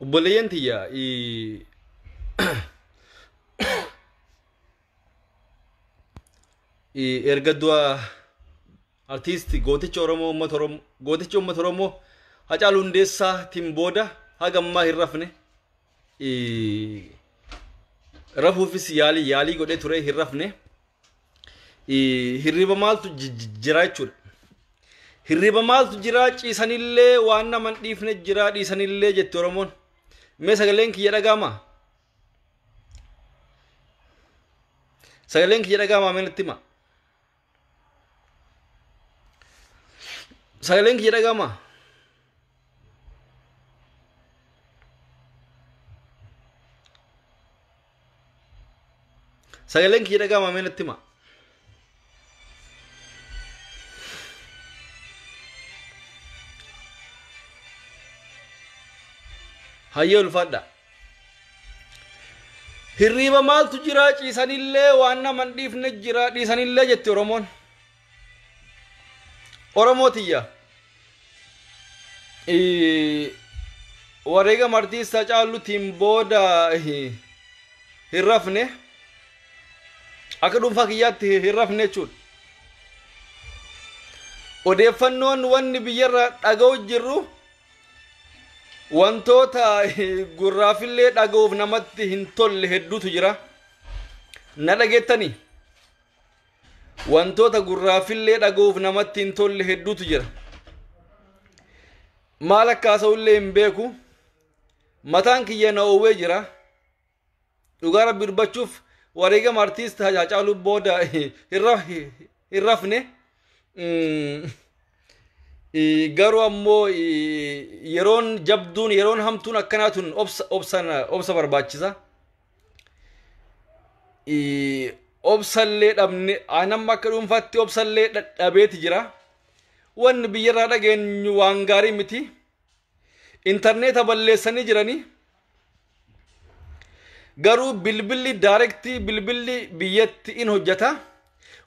Obboleeyyan tiyya erga du'a artiisti gooticha Oromoo uummata Oromoo gooticha uummata Oromoo Hacaaluu Hundeessaatiin booda haga ammaa hin rafne, rafuufis yaalii godhee ture, hin rafne. Hirriba maaltu jira jechuudha. Hirriba maaltu jira, ciisanillee waan nama hin dhiifne jira dhiisanillee jette Oromoon. Mee sagaleen kiyya dhaga'amaa? Sagaleen kiyya dhaga'amaa? Mee natti himaa. Sagaleen kiyya dhaga'amaa? Sagaleen kiyya dhaga'amaa? Mee natti himaa. Hayyee, ulfaadha. Hirriiba maaltu jira, ciisanillee waan nama hin dhiifne jira dhiisanillee jette Oromoon. Oromoo tiyya. Wareegama artiist Hacaaluutiin booda hin rafne. Akka dhuunfaa kiyyaatti hin rafne jechuudha. Odeeffannoon wanni biyyarra dhaga'u jirru wantoota gurraafillee dhaga'uuf namatti hin tolle hedduutu jira. Na dhageettanii? Wantoota gurraafillee dhaga'uuf namatti hin tolle hedduutu jira. Maal akka haasa'ullee hin beeku. Mataan kiyya na oowwee jira. Dhugaa Rabbi dubbachuuf, wareegama artiist Hacaaluu booda hin rafne. Garuu ammoo yeroon jabduun, yeroon hamtuun akkanaa tun obsa barbaachisa. Obsallee dhabne, anamma akka dhuunfaatti obsallee dhabeeti jira. Wanni biyyarraa dhageenyu waan gaarii miti. Intarneeta balleessanii jiranii. Garuu bilbilli direct bilbilli biyyatti in hojjeta.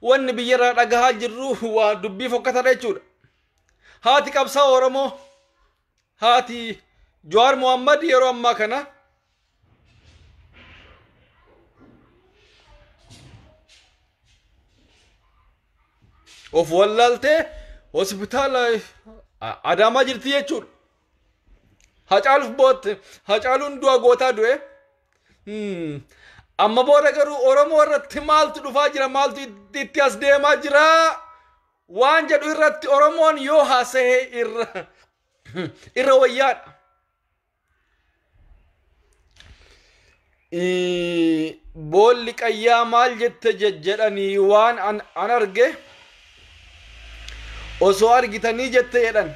Wanni biyyarraa dhagahaa jirru waa dubbii fokkataadha jechuudha. Haati qabsaa Oromoo, haati Jawaar Mohammad, yeroo ammaa kana of wallaaltee hospitaala Adaamaa jirti jechuudha. Hacaaluuf bootte, Hacaaluun du'a gootaa du'e. Amma booda garuu Oromoo irratti maaltu dhufaa jira, maaltu itti as deemaa jira waan jedhu irratti Oromoon yoo haasa'e irra wayyaadha. Boolli qayyaa maal jette jedhanii, waan an arge osoo argitanii jette jedhan.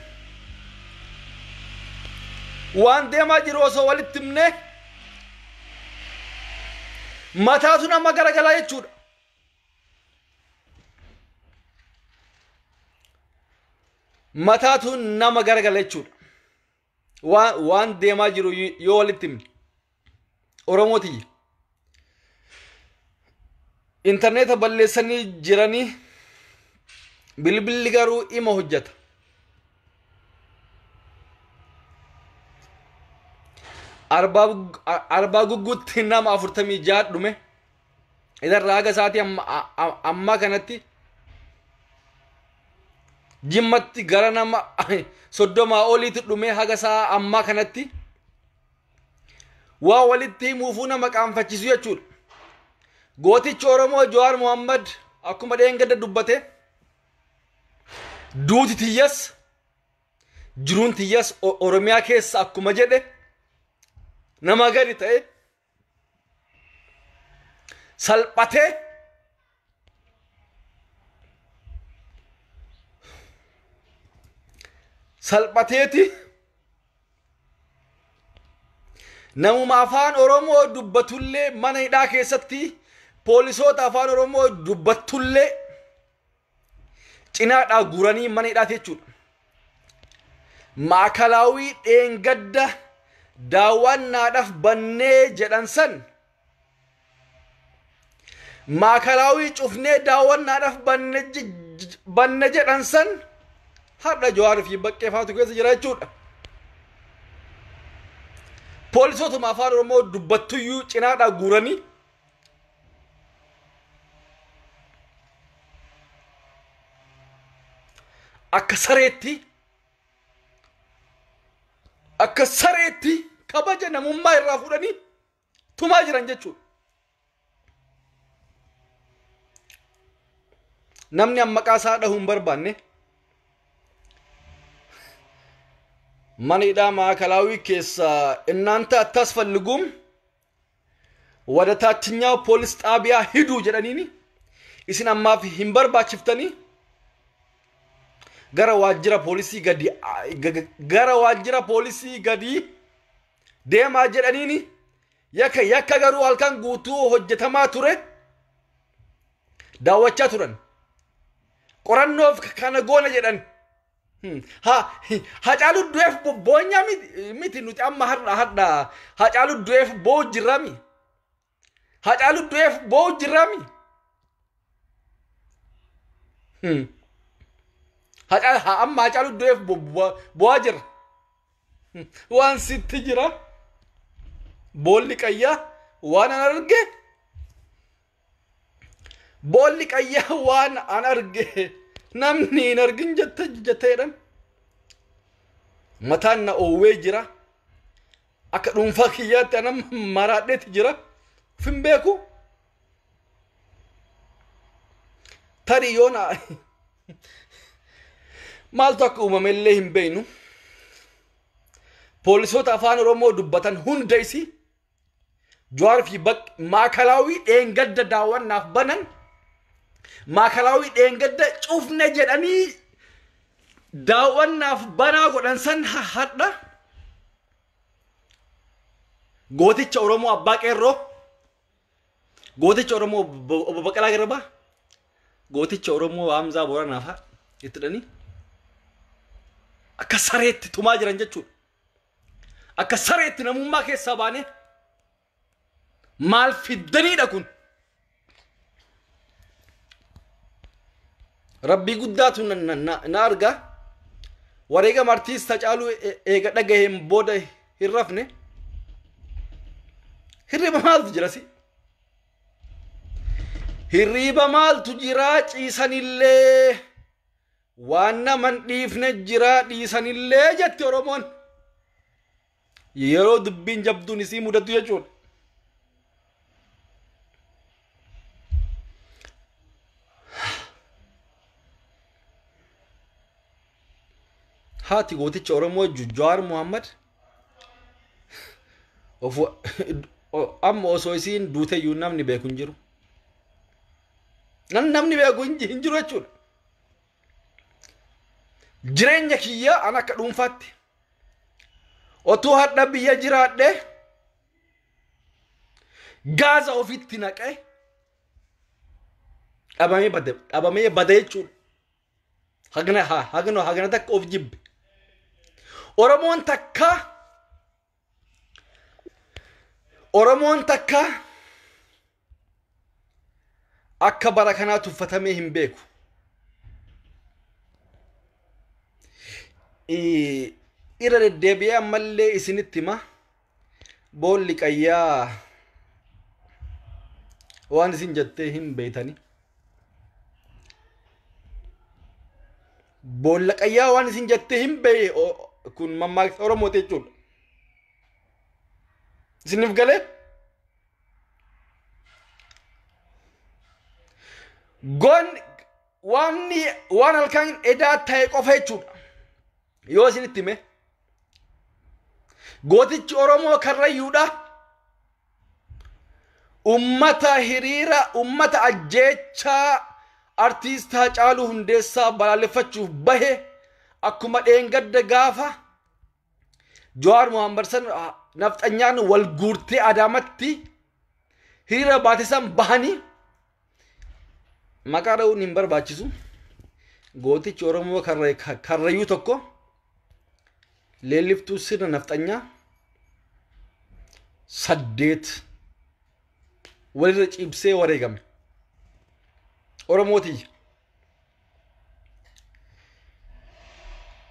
Waan deemaa jiru osoo walitti himne mataatu nama garagalaa jechuudha. Mataatu nama garagala jechuudha. Waan deemaa jiru yoo walitti himne. Oromoo tiyya. Intarneeta balleessanii jiranii, bilbilli garuu ima hojjeta. Arbaa Gugguutti nama 46 dhume. Idarraa haga isaatii ammaa kanatti Jimmatti gara nama 30 oliitti dhume. Haga isaa ammaa kanatti waa walitti himuufuu nama qaanfachiisu jechuudha. Gootichi Oromoo Jawaar Mohammad akkuma dheengadda dubbate, duuti tiyyas jiruun tiyyas Oromiyaa keessa akkuma jedhe, nama gadi ta'e salphatee salphateeti namuma afaan Oromoo dubbatullee mana hidhaa keessatti poolisoota afaan Oromoo dubbattullee cinaadhaa guuranii mana hidhaati jechuudha. Maakalaawii dheengadda daawwannaadhaaf bannee jedhan san, maakalaawii cufnee daawwannaadhaaf banne jedhan san, har'a Jawaar fi Baqqee faatu keessa jira jechuudha. Poolisootuma afaan Oromoo dubbattuyyuu cinaadhaa guuranii akka sareetti kabaja namummaa irraa fuudhanii tumaa jiran jechuudha. Namni amma maqaa isaa dhahuu hin barbaanne mana hidhaa maakalaawii keessa እናንተ አታስፈልጉም ወደ ታችኛው ፖሊስ ጣቢያ ሂዱ jedhaniini isin ammaaf hin barbaachiftanii gara waajjira poolisii gadi gara waajjira poolisii gadi deemaa jedhaniini yakka garuu halkan guutuu hojjetamaa ture daawwachaa turan qorannoof kana goona jedhan. Hacaaluu du'eef boonyaa miti nuti amma har'a Hacaaluu du'eef boo'u jirrami. Hacaaluu du'eef boo'u jirrami. Amma Hacaaluu du'eef bo'aa jira. Waan sitti jira. Boolli qayyaa waan an arge. Boolli qayyaa waan an arge. Namni hin argin jetteedhan. Mataan na oowwee jira. Akka dhuunfaa kiyyaatti anam maraadheeti jira. Of hin beeku. Tarii yoona maaltu akka uumamellee hin beeknu. Poolisoota afaan Oromoo dubbatan hunda isii Jawaar fi maakalaawii dheengadda daawwannaaf banan maakalaawii dheengadda cufne jedhanii daawwannaaf banaa godhan san hadha gooticha Oromoo Abbaa Qeerroo, gooticha Oromoo Obbo Baqqalaa Garbaa, gooticha Oromoo Hamzaa Booranaa fa'a itti dhanii akka sareetti tumaa jiran jechuudha. Akka sareetti namummaa keessaa baanee maal fiddaniidha kun? Rabbii guddaatu na arga. Wareegama artiist Hacaaluu eega dhagaheen booda hin rafne. Hirriba maaltu jira si? Hirriba maaltu jira ciisanillee waan naman dhiifne jira dhiisanillee jetti Oromoon. Yeroo dubbiin jabduun isii mudatu jechuudha. Haati gooticha Oromoo Jawaar Mohammad amma osoo isiin duuteyyuu namni beeku hin jiru. Namni beeku hin jiru jechuudha. Jireenya kiyyaa an akka dhuunfaatti otuu hadha biyya jiraadhe gaaza ofitti naqee dhabamee bade jechuudha. Hagana takka of jibbe. Oromoon takka akka bara kanaa tuffatamee hin beeku. Irra deddeebi'ee ammallee isinitti hima. Boolli qayyaa waan isin jettee hin beeytani. Boolla qayyaa waan isin jettee hin beeye kun mammaaksa Oromooti jechuudha. Isiniif galee? Goon waan halkan edaa ta'e qofa jechuudha. Yoo isinitti hime gootichi Oromoo Karrayyuudha. Ummata hiriira ummata ajjeechaa artiist Hacaaluu Hundeessaa balaaleffachuuf bahe akkuma dheengadda gaafa Jawaar Mohammad san nafxanyaan wal guurtee Adaamatti hiriira baate san bahanii maqaa dha'uun hin barbaachisu. Gootichi Oromoo Karrayyuu tokko leelliftuu sirna nafxanyaa 8 walirra ciibsee wareegame. Oromootiyya.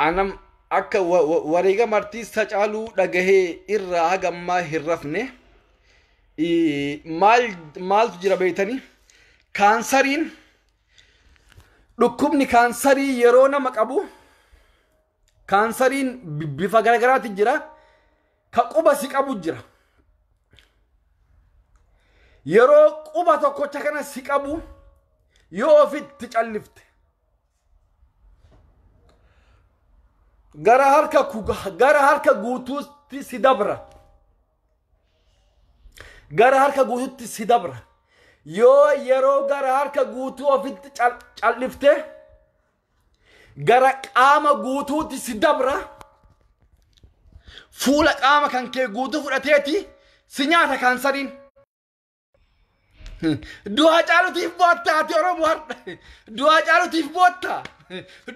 Anam Akka wareegama artiist Hacaaluu dhagahee irraa hagammaa hin rafne. Maal maaltu jira beeytanii? Kaansariin, dhukkubni kaansarii yeroo nama qabu, kaansariin bifa garagaraati jira. Ka quba si qabu jira. Yeroo quba tokkocha kana si qabu, yoo ofitti callifte, gara harka guutuutti si dabra. Gara harka guutuutti si dabra. Yoo yeroo gara harka guutuu ofitti callifte, gara qaama guutuutti si dabra. Fuula qaama kan kee guutuu fudhateeti si nyaata kaansariin. Du'a Hacaaluutiif bootta ati Oromoo har'a. Du'a Hacaaluutiif bootta.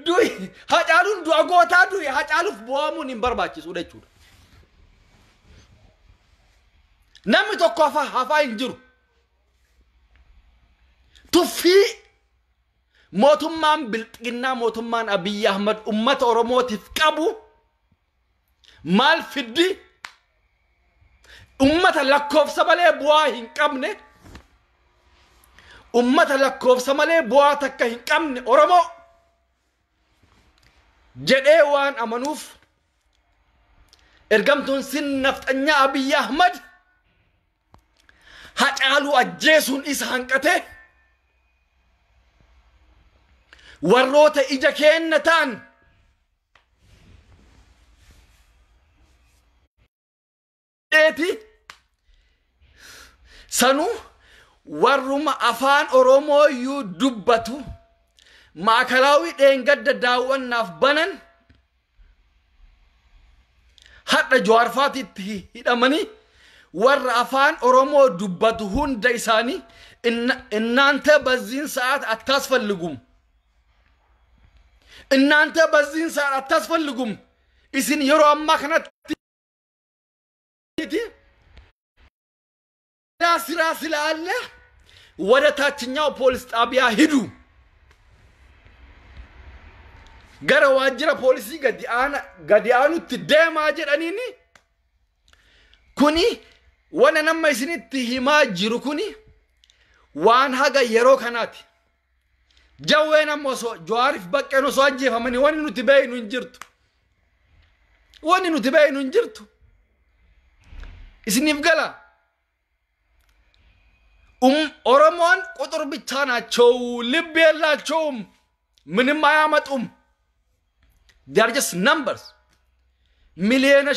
Du'i Hacaaluun du'a gootaa du'i. Hacaaluuf bo'amuun hin barbaachisu jechuudha. Namni tokko hafaa hin jiru. Tuffii mootummaan bilxiginnaa, mootummaan Abiyyi Ahmad ummata Oromootiif qabu maal fiddi? Ummata lakkoofsa malee bu'aa hin qabne, ummata lakkoofsa malee bu'aa takka hin qabne Oromoo jedhee waan amanuuf, ergamtuun sin nafxanyaa Abiyyi Ahmad Hacaaluu ajjeesuun isa hanqate, warroota ija keenna ta'an dheeti sanuu warruma afaan Oromoo iyyuu dubbatu maakalaawii dheengadda daawwannaaf banan hadha Jawaarfaatitti hidhamanii, warra afaan Oromoo dubbatu hunda isaanii እናንተ በዚህን ሰዓት አታስፈልጉም፣ እናንተ በዚህን ሰዓት አታስፈልጉም። Isin yeroo ammaa kanatti ስራ ስላለ ወደ ታችኛው ፖሊስ ጣቢያ ሂዱ። Gara waajjira poolisii gadi aana gadi aanutti deemaa jedhaniini. Kuni wana nama isinitti himaa jiru kuni waan haga yeroo kanaati. Jawween amma osoo Jawaariif Baqqeen osoo ajjeefamanii wanni nuti beeynu hin jirtu. Wanni nuti beeynu hin jirtu. Isiniif gala. ኦሮሞን ቁጥር ብቻ ናቸው፣ ልብ የላቸውም፣ ምንም አያመጡም። They are just numbers. 50 miliyoona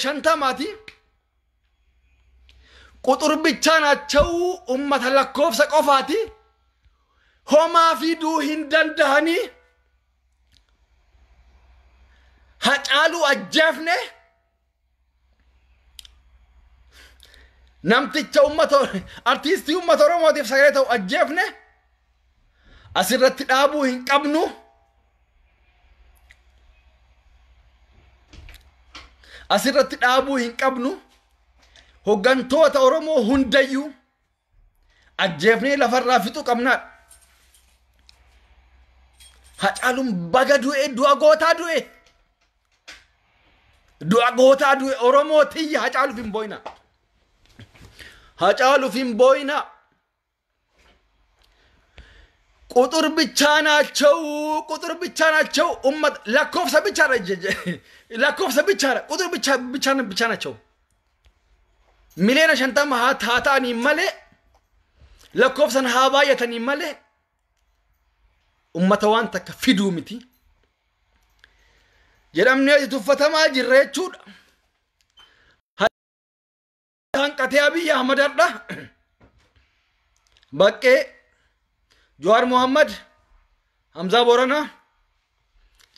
ቁጥር ብቻ ናቸው። Ummata lakkoofsa qofaati. Homaa fiduu hin dandahanii. Hacaaluu ajjeefne, namticha ummata artiistii ummata Oromootiif sagalee ta'u ajjeefne, asirratti dhaabuu hin qabnu. Asirratti dhaabuu hin qabnu. Hoggantoota Oromoo hundayyuu ajjeefnee lafarraa fixuu qabnaadha. Hacaaluun baga du'e, du'a gootaa du'e. Du'a gootaa du'e. Oromoo tiyya, Hacaaluuf hin boo'ina. Hacaaluuf hin boo'ina. ቁጥር ብቻ ናቸው። ቁጥር ብቻ ናቸው። ኡመት lakkoofsa ብቻ lakkoofsa ብቻ ቁጥር ብቻ ብቻ ብቻ ናቸው። 50 miliyoona haa ta'anii malee, lakkoofsan haa baay'atanii malee, ummata waan takka fiduu miti jedhamnee tuffatamaa jirra jechuudha. Hanqatee Abiyyi Ahmad har'a Baqqee, Jawaar Mohammad, Hamzaa Booranaa,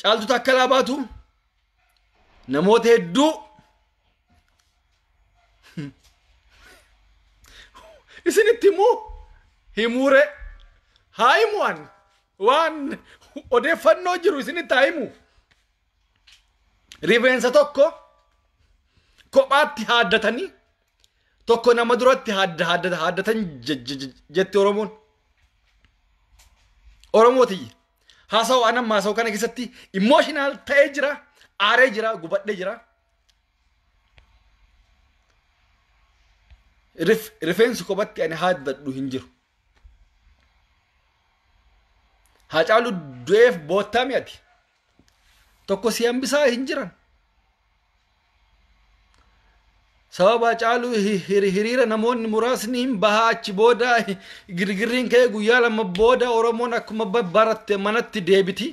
Caaltuu Takkalaa Baatu, namoota hedduu isinitti himuu himuure haa himuwan waan odeeffannoo jiru isinitti haa himu. Rifeensa tokko kophaatti haaddatanii tokko nama duratti haaddatan jetti Oromoon. Oromootiyyi. Haasa'u anam haasa'u kana keessatti emotional ta'ee jira. Aaree jira, gubadhee jira. Rifeensi kophatti ani haaddadhu hin jiru. Haacaaluu du'eef boottaa mi'ati. Tokko si hambisaa hin jiran. Sababa Haacaaluu hiriira namoonni muraasni hin bahaa achi booda girgirriin ka'ee guyyaa 2 booda Oromoon akkuma baratte manatti deebiti.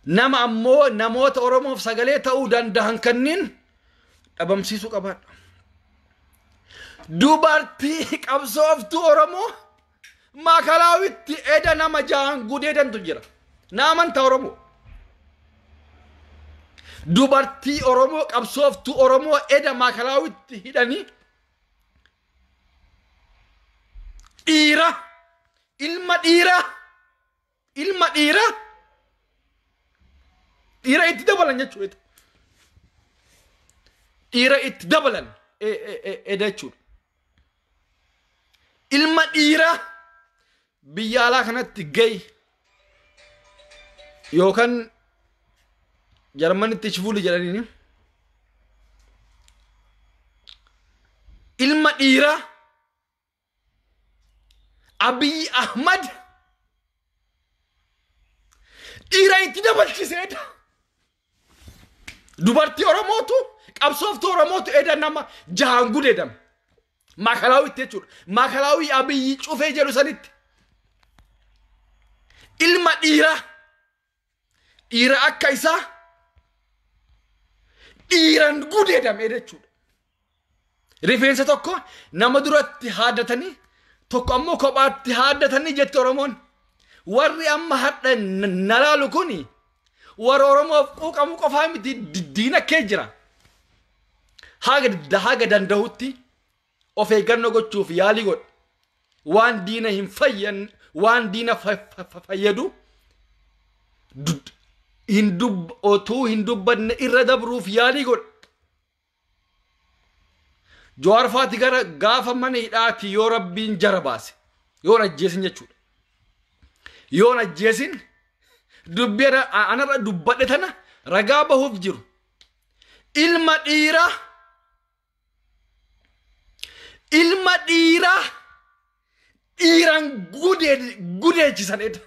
Nama ammoo namoota Oromoof sagalee ta'uu danda'an kanneen dhabamsiisuu qabaadha. Dubartii qabsooftuu Oromoo Maakalawitti eda nama 6 gudeedantu jira. Na amantaa Oromoo. Dubartii Oromoo qabsooftuu Oromoo eda Maakalawitti hidhanii dhiira ilma dhiira ilma dhiira dhiira itti dabalan jechuudha. Dhiira itti dabalan eda jechuudha. Ilma dhiira biyya alaa kanatti gahi yookaan Jarmanitti shfuuli jedhaniini. Ilma dhiira Abiy Ahmad dhiira itti dabalchiseedha. Dubartii Oromootu qabsooftuu Oromootu eda nama 6 gudeedame. Maakalawitti jechuudha. Maakalaawii Abiyyi cufee jedhu sanitti. Ilma dhiiraa dhiira akka isaa dhiiran gudeedame jechuudha. Rifeensa tokko nama duratti haaddatanii tokko ammoo kophaatti haaddatanii jetti Oromoon. Warri amma hadha na laalu kuni warra Oromoof quuqamu qofaa miti diina kee jira. Haga danda'utti of eeggannoo gochuuf yaalii godha. Waan diina hin fayyan waan diina fayyadu otuu hin dubbanne irra dabruuf yaalii godha. Jawaar faati gara gaafa mana hidhaati yoo Rabbiin jara baase yoon ajjeesin jechuudha. Yoon ajjeesin dubbii anarra dubbadhe tana ragaa bahuuf jiru. Ilma dhiiraa ilma dhiiraa dhiiran gudeechisanidha.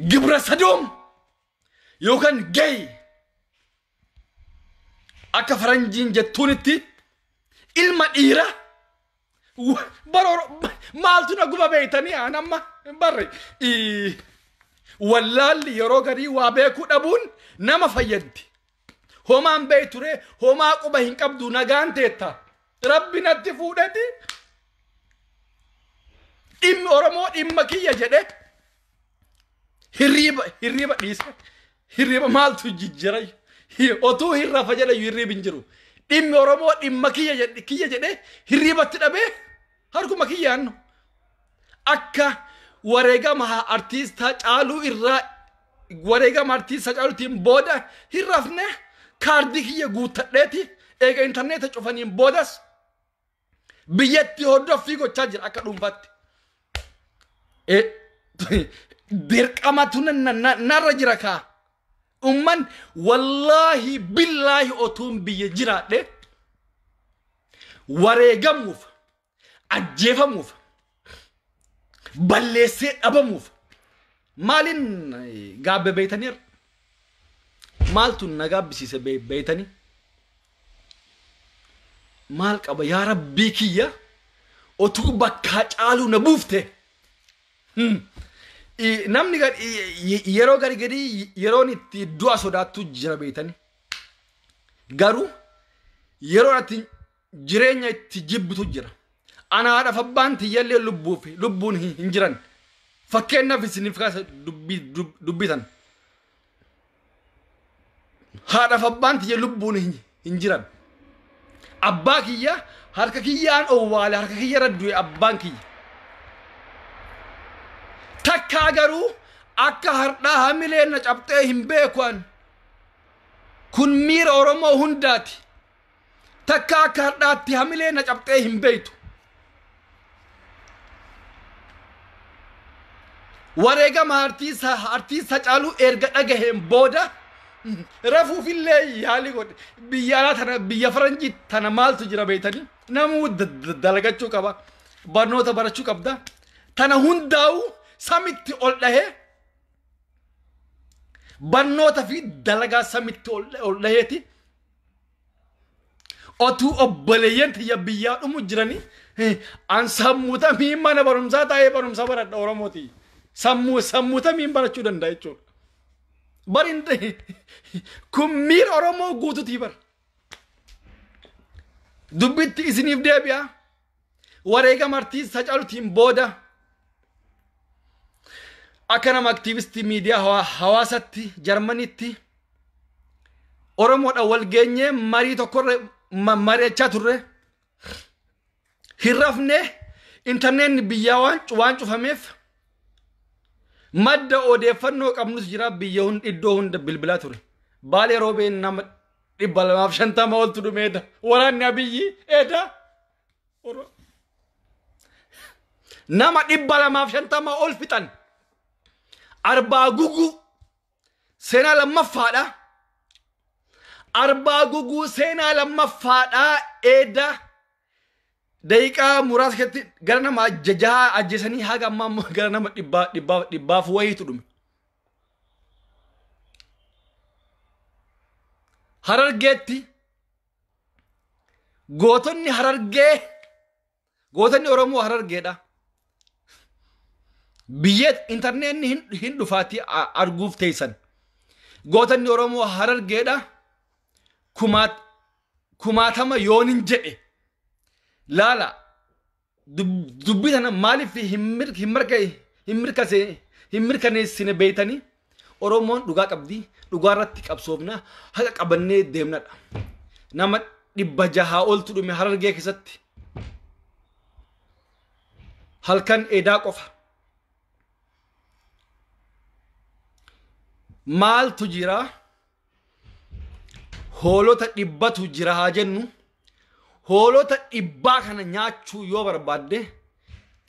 Gibra Sadoom yookaan gay akka faranjiin jettuunitti ilma dhiiraa maaltu na guba beektanii aan amma hin barre. Wallaalli yeroo garii waa beekuu dhabuun nama fayyaddi. Homaan beekture homaa quba hin qabdu nagaan teetta. Rabbi natti fuudheti. Dhimmi Oromoo dhimma kiyya jedhe hirriiba dhiise. Hirriiba maaltu jijjiira? Otuu hin rafa jedhe hirriibi hin jiru. Dhimmi Oromoo dhimma kiyya jedhe hirriibatti dhabee harkuma kiyyaan akka wareegama artiist Haacaaluu irraa wareegama artiist Haacaaluutiin booda hin rafne kaardii kiyya guuttadheeti eega intarneeta cufaniin boodas biyyatti hordoffii gochaa jira akka dhuunfaatti. Dirqamatu narra jira kaa. Umman wallaahi billaahi otuun biyya jiraadhe wareegamuuf ajjeefamuuf balleessee dhabamuuf maaliin gaabbe beeytaniir? Maaltu na gaabbisiise beeytanii? Maal qaba yaa Rabbii kiyya otuu bakka Haacaaluu na buufte. Namni yeroo gadi gadi yeroon itti du'a sodaattu jira beeytanii. Garuu yeroo ati jireenya itti jibbitu jira. Ana haadhaaf abbaan tiyyallee lubbuun hin jiran. Fakkeenyaaf isiniif kaasa dubbitan. Haadhaaf abbaan tiyya lubbuun hin jiran. Abbaa kiyya harka kiyyaan owwaale harka kiyya irra du'e abbaan kiyya. Takkaa garuu akka hardhaa hamilee na cabxee hin beeku an. Kun miira Oromoo hundaati. Takkaa akka hardhaatti hamilee na cabxee hin beektu. Wareegama artiist Hacaaluu erga dhagaheen booda rafuufillee yaalii godhe. Biyya alaa tana, biyya faranjii tana maaltu jira beeytanii? Namuu dalagachuu qaba. Barnoota barachuu qabda. Tana hundaa'u samitti ol dhahee barnoota fi dalagaa samitti ol dhaheeti. Otuu obboleeyyan tiyya biyyaa dhumu jiranii an sammuutamii mana barumsaa taa'ee barumsa baradha Oromooti. Sammuutamiin barachuu danda'a jechuudha. Bari kun miira Oromoo guututii bara. Dubbitti isiniif deebi'a. Wareegama artiist Hacaaluutiin booda akka nama aktiivistii miidiyaa hawaasatti Jarmanitti Oromoodhaan wal geenyee marii tokkorra mari'achaa turre. Hin rafne, intarneetni biyyaa waan cufameef madda odeeffannoo qabnus jira, biyya iddoo hunda bilbilaa ture. Baalee Roobeen nama 250 oltu dhumeedha. Waraanni Abiyyi eeda. Nama 250 ol fixan. Arbaa Guguu seenaa lammaffaadha. Arbaa Guguu seenaa lammaffaadha eeda. Daqiiqaa muraasa keessatti gara nama jaha ajjeesanii haga ammaa immoo gara nama dhibbaaf wayiitu dhume. Harargeetti gootonni Harargee, gootonni Oromoo Harargeedha. Biyya intarneetni hin dhufaatii arguuf teessan. Gootonni Oromoo Harargeedha. Kumaatama yoonin jedhe. Laala dubbii tana maaliif hin mirkaneessine beeytanii? Oromoon dhugaa qabdi, dhugaa irratti qabsoofna, haqa qabannee deemnadha. Nama 600 oltu dhume Harargee keessatti. Halkan edaa qofa. Maaltu jira? Hoolota 100tu jira haa jennu. Hoolota 100 kana nyaachuu yoo barbaadde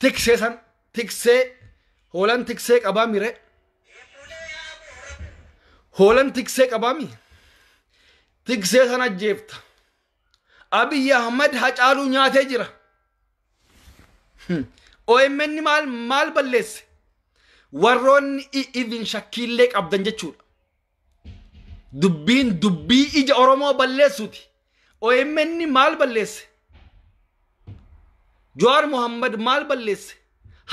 tiksee san tiksee hoolan tiksee qabaa mire. Hoolan tiksee qabaa mi? Tiksee san ajjeefta. Abiyyi Ahmad Hacaaluu nyaatee jira. OMN maal balleesse? Warroonni even shakkiillee qabdan jechuudha. Dubbiin dubbii ija Oromoo balleessuuti. OMN maal balleesse? Jawaar Muhammad maal balleesse?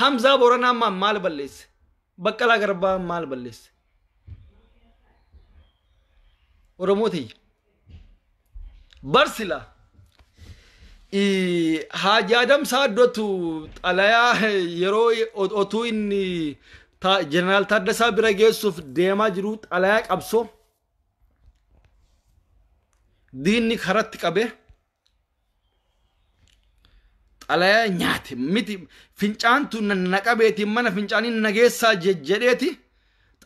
Hamzaa Booranaa maal balleesse? Baqqalaa Garbaa maal balleesse? Oromoo tiyya. Barsila Haaji Adam Saaddootu xalayaa yeroo otuu inni Jeneraal Taaddasaa bira geessuuf deemaa jiru xalayaa qabsoo diinni karatti qabee xalayaa nyaate miti fincaantu na qabeeti mana fincaanii na geessaa jedheeti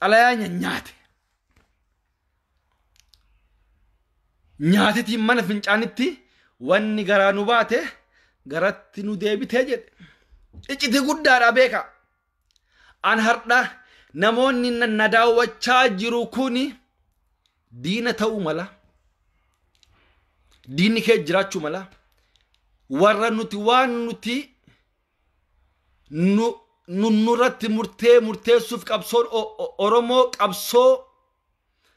xalayaa nyaate. Nyaatetiin mana fincaanitti wanni garaa nu baate garatti nu deebitee jedhe. Iccitii guddaadha beeka. An har'a namoonni na daawwachaa jiru kuni diina ta'uu mala. Diinni kee jiraachuu mala. Warra nuti waan nuti nurratti murteessuuf qabsoon Oromoo qabsoo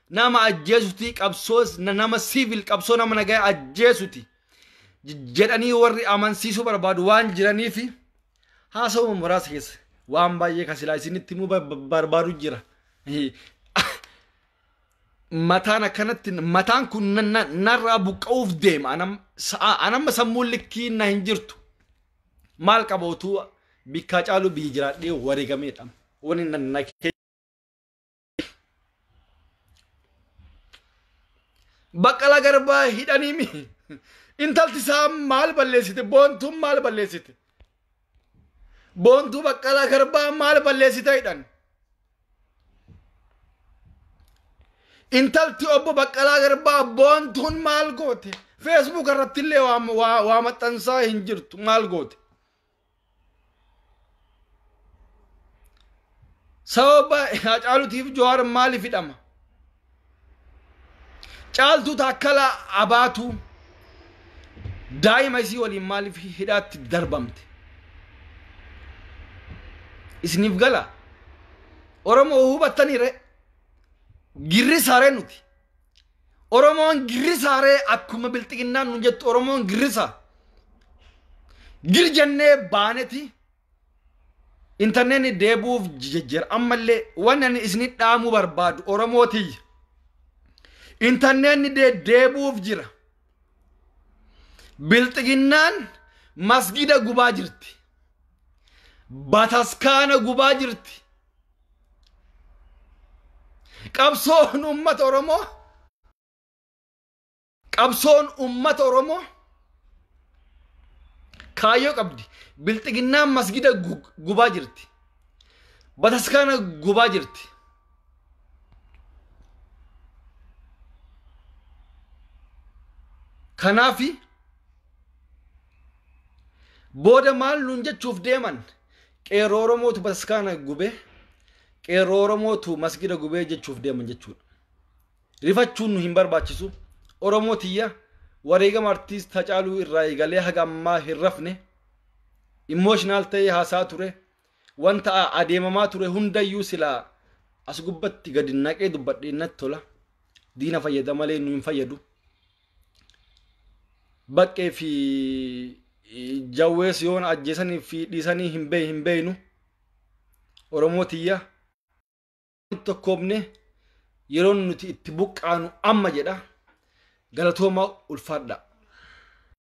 nama ajjeesuti, qabsoo nama siivil, qabsoo nama nagaa ajjeesuti jedhanii warri amansiisuu barbaadu waan jiraniif haasawuma muraasa keessa waan baay'ee kasilaa isinitti himuu barbaadu jira. Mataan akkanatti mataan kun narraa buqqa'uuf deema. Anamma sammuun likkii na hin jirtu. Maal qaba utuu bikkaa caaluu biyya jiraadhee wareegameedha. Wani na Baqqalaa Garbaa hidhanii mi? Intalti isaa maal balleessite? Boontuun maal balleessite? Boontuu Baqqalaa Garbaa maal balleessite hidhan? Intalti obbo Baqqalaa Garbaa Boontuun maal goote? Facebook irratti illee waa maxxansaa hin jirtu maal goote? Sababa Hacaaluutiif Jawaar maaliif hidhama? Caaltuu Taakkalaa Abaatuu daa'ima isii waliin maaliif hidhaatti darbamte? Isiniif gala? Oromoo hubattaniire? Girri saaree nuti. Oromoon girri saaree akkuma bilxiginnaan nu jettu Oromoon girrisa. Gir jennee baaneti intarneetni deebi'uuf jejjera. Ammallee wanni ani isinit dhaamuu barbaadu Oromoo tiyya. Intarneetni deebi'uuf jira. Bilxiginnaan masgida gubaa jirti. Bataskaana gubaa jirti. Qabsoon uummata Oromoo qabsoon uummata Oromoo kaayyoo qabdi. Bilxiginnaan masgida gubaa jirti. Bataskaana gubaa jirti. Kanaafi booda maal nuun jechuuf deeman? Qeerroo Oromootu bataskaana gubee, qeerroo Oromootu masgida gubee jechuuf deeman jechuudha. Rifachuun nu hin barbaachisu. Oromoo tiyya, wareegama artiist Hacaaluu irraa eegalee haga ammaa hin rafne. Emotional ta'ee haasaa ture. Wanta adeemamaa ture hundayyuu silaa as gubbatti gadi naqee dubbadhee natti tola. Diina fayyada malee nu hin fayyadu. Baqqee fi jawwees yoon ajjeesanii fi dhiisanii hin beeynu. Oromoo tiyya, tokkoomne yeroon nuti itti buqqaanu amma jedha. Galatooma, ulfaadha.